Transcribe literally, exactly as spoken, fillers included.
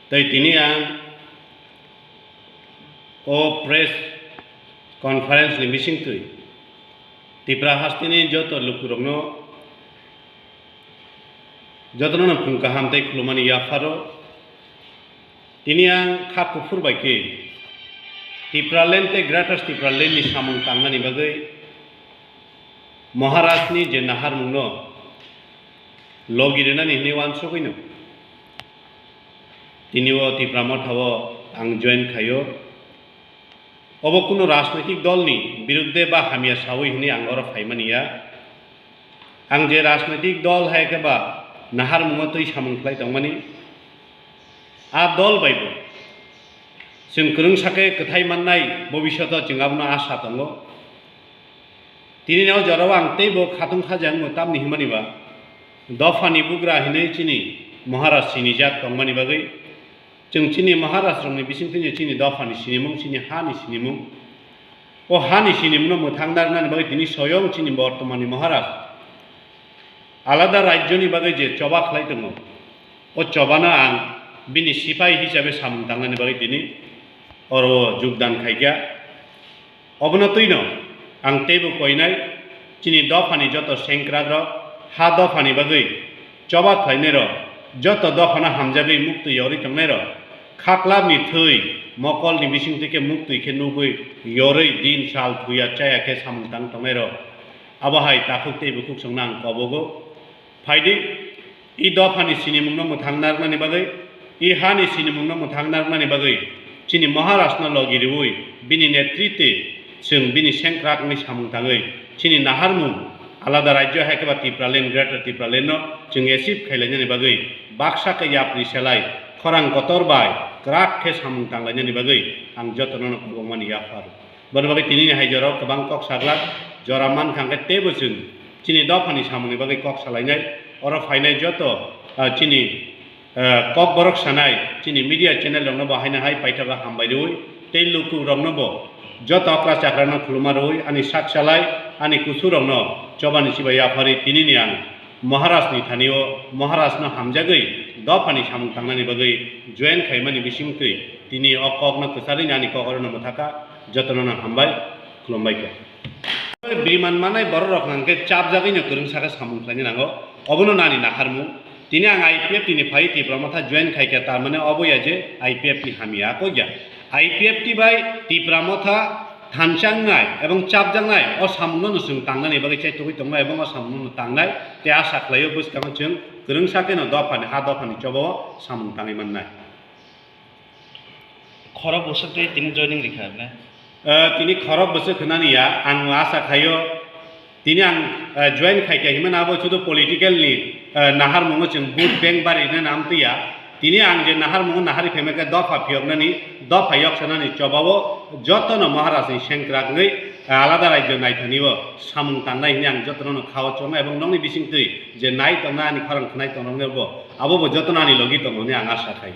Tei tini ang o press conference ni bisingtwi Tipra hasteni joto lukurokno, jotono phung kaham tei khulumani yapharo. Tini ang kha kuphur bai khe Tipraland tei Greater Tipraland ni samung tangnani bagwi Maharaj ni je naharmungno logi rwnani hwnwi uansugwino tini o Tipra Motha o ang join khaio. Obo kunu rajnoitik dol ni birudde ba hamya sawi hwnwi ang oro phaimani ya. Ang je rajnoitik dol hai khe ba naharmungo twi samung khlai tongmani, a dol bai bo chwng kwrwngsa khe kwthai mannai bobishoto chwng abono asa tongo. Tini o jorao ang teibo khatung khaja wngmo tamni hwnmani ba, dophani bugra hinwi chini Maharaj sinijak tongmani bagwi, chwng chini Maharaj rokni bisingtwi chini dophani sinimung, chini hani sinimung. O hani sinimungno mwthang narwknani bagwi tini soyong chini bortomani Maharaj alada rajyoni bagwi je choba khlai tongo, o chobano ang bini sipai hisabe samung tangnani bagwi tini oro jogdan khaikha. Obono twino ang teibo koinai, chini dophani joto sengkrakrok, ha dophani bagwi choba khlainairok, joto dophano hamjagwi muktwi yorwi tongnairok, khaklapni thwi mokolni bisingtwi khe muktwi khe nugwi yorwi din sal thuya chaya khe samung tang tongnairok, abo hai takhuk tei bukhuk chwngno ang kobogo. Phaidi, i dophani sinimungno mwthang narwknani bagwi, i hani sinimungno mwthang narwknani bagwi, chini Maharajno logi rwui, bini netritwi chwng bini sengkrak wngwi samung tangwi, chini naharmung alada rajyo hai khe ba Tipraland, Greater Tipralandno chwng achieve khailainani bagwi, baksa khe yapri selai, khorang kotor bai kwrak khe samung tanglainani bagwi ang jotono no kobongmani yaphar. Boni bagwi tinini hai jorao kwbang kok saglak jora mankha, hwnkhe teibo chwng chini dophani samungni bagwi kok salainai. Oro phainai joto, ah, chini, ah, kokborok sanai chini media channel rokno bo haino hai paithago hambai rwui, tei lukurokno bo joto okra chakrano khuluma rwui ani sak salai ani kusurokno chobani chibai yapharwi tinini ang Maharajni thani-o Maharajno hamjagwi dophani samung tangnani bagwi join khaimani bisingtwi tini o kokno kwcharwi ani kok orono mwthakha. Jotono no hambai, khulumbai kha. Biriman manai borok rok hwnkhe chapjagwi no kwrwngsa khe samung khlaina nango, obono nani naharmung. Tini ang I P F T ni phai Tipra Motha join khaikha, tar mane obo ya je I P F T hamya kok ya. I P F T bai Tipra Motha thansangnai ebong chapjaknai o samungno no chwng tangnani bagwi chaitugwi tongnai ebong o samungno no tangnai tei asa khlaio bwskango chwng kwrwngsa kheno dophani ha dophani chobao samung tangwi mannai. Khorok bwswk twi tini joining rikha ne? Eh, tini khorok bwswk hwnani ya, ang asa khaio. Tini ang, eh, join khaikha himani abo sudu political ni, eh, naharmungo chwng vote bank barinani amtwi ya. Tini ang je naharmungo nahari phaimai khe dopha phiyoknani, dopha yoksanani chobao jotono Maharajni sengkrak wngwi, eh, alada rajyo naithani o samung tangnai hwnwi ang jotono no khao chongnai ebong nokni bisingtwi je nai tongnai ani khorang khwnai tongnai bo abo bo jotono ani logi tongo hwnwi ang asa khai.